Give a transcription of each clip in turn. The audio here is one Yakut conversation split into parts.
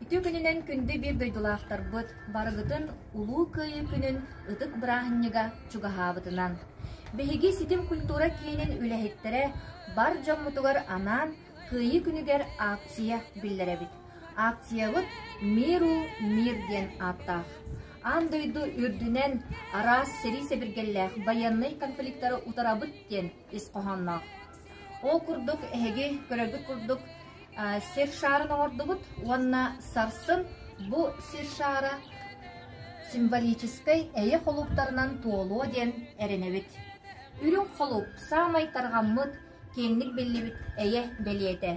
Үтүө күнүнэн күндү биир дойдулаахтарбыт, барыгытын Улуу Кыайыы күнүн ытык бырааһынньыга чугаһаабытынан. Биһиги Ситим культура киинин үлэһиттэрэ бар дьоммутугар анаан Кыайыы күнүгэр акция биллэрэбит. Акциябыт «Миру мир» диэн ааттаах. Аан дойду үрдүнэн араас сэрии сэбиргэллээх байыаннай конфликтары утарабыт диэн ис хоһоонноох. Ол курдук эһиги көрөргүт курдук сир шаарын оҥордубут уонна сарсын бу сир шаара символическай эйэ холууптарынан туолуо диэн эрэнэбит. Үрүҥ холууп саамай тарҕаммыт, киэҥник биллибит эйэ бэлиэтэ.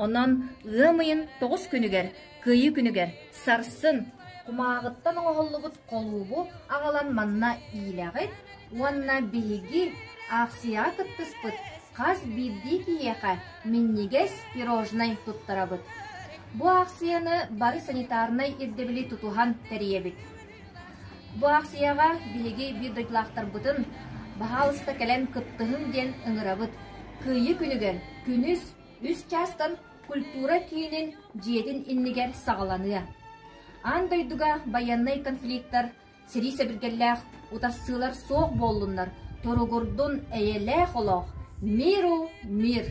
Онон ыам ыйын 9 күнүгэр, Кыайыы күнүгэр сарсын кумааҕыттан оҥоһуллубут холуубу аҕалан манна иилэҕит уонна биһиги аахсыйаҕа кыттыспыт хас биирдии киһиэхэ минньигэс пирожнай туттарабыт. Бу аахсыйаны бары санитарнай ирдэбили тутуһан тэрийэбит. Бу аахсыйаҕа биһиги биир дойдулаахтарбытын баһаалыста кэлэн кыттыһыҥ диэн ыҥырабыт. Кыайыы күнүгэр күнүс үс чаастан культура киинин дьиэтин иннигэр саҕаланыа. Аан дойдуга байыаннай конфликтар, сэрии сэбиргэллээх утарсыылар суох буоллуннар, туругурдун эйэлээх олох, миру мир!